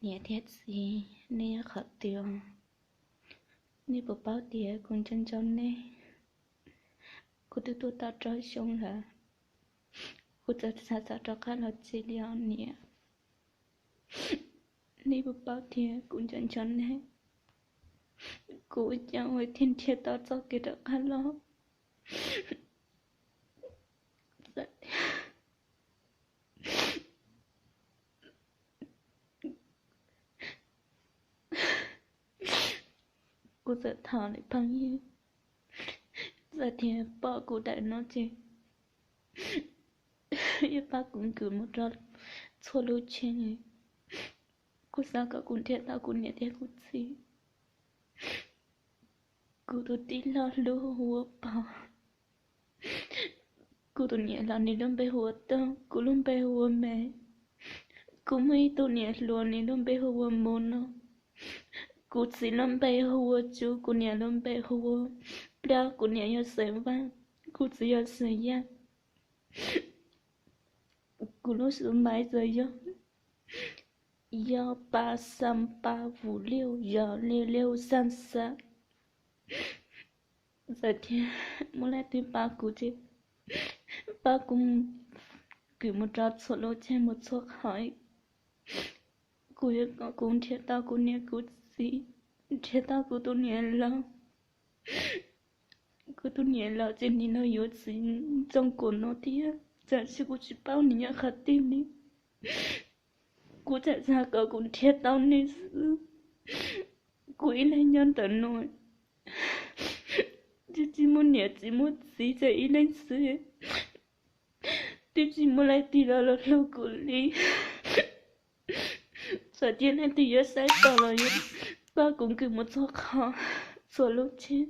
Niam thiab txiv, nej yog qhov twg? Nej puas paub tias kuv nco nco nej? Kuv twb tuaj tau rau xyoo lawm, kuv txawm xav xav rov qab los tsev li os niam. Nej puas paub tias kuv nco nco nej? Kuv ua cas ua thiaj nrhiav tau txoj kev rov qab los? Kuv txawm thov lawm phooj ywg, txawm tias pom kuv daim no ces yuav pab kuv nkwm mus rau txhua lub tsheb. Kuv xav kom kuv nrhiav tau kuv niam thiab kuv txiv. Kuv tus tij laug hlub hu ua Pov. Kuv tus niam laus nws lub npe hu ua Tooj, kuv lub npe hu ua Me. Kuv muaj ib tug niam hluas nws lub npe hu ua Mus no. Kuv txiv lub npe hu ua Tsu, kuv niam lub npe hu ua Plag, kuv niam yog xeem Vaj, kuv txiv yog xeem Yaj. Kuv lub xub maiv txawm yog yog pa xam pa vus liu yog liu liu xam xam. Txawm tias muaj leej twg pab kuv ces pab kuv mus, kwv mus rau txhua lub tsheb mus txhua qhov. Kuv yuav kom kuv nrhiav tau kuv niam kuv txiv, nrhiav tau kuv tus niam laus. Kuv tus niam laus ces nim no yuav txiv ntxoo kuv no thiab, tab sis kuv tsis paub nws nyob qhov twg li. Kuv tseem xav kom kuv nrhiav tau nws xwb. Kuv ib leeg nyob ntawm no, twb tsis muaj niam tsis muaj txiv, tseem ib leeg xwb, twb tsis muaj leej twg los los hlub kuv li. Txawm tias leej twg yuav saib tau los yuav pab kuv nkwm mus txhua qhov, txhua lub tsheb.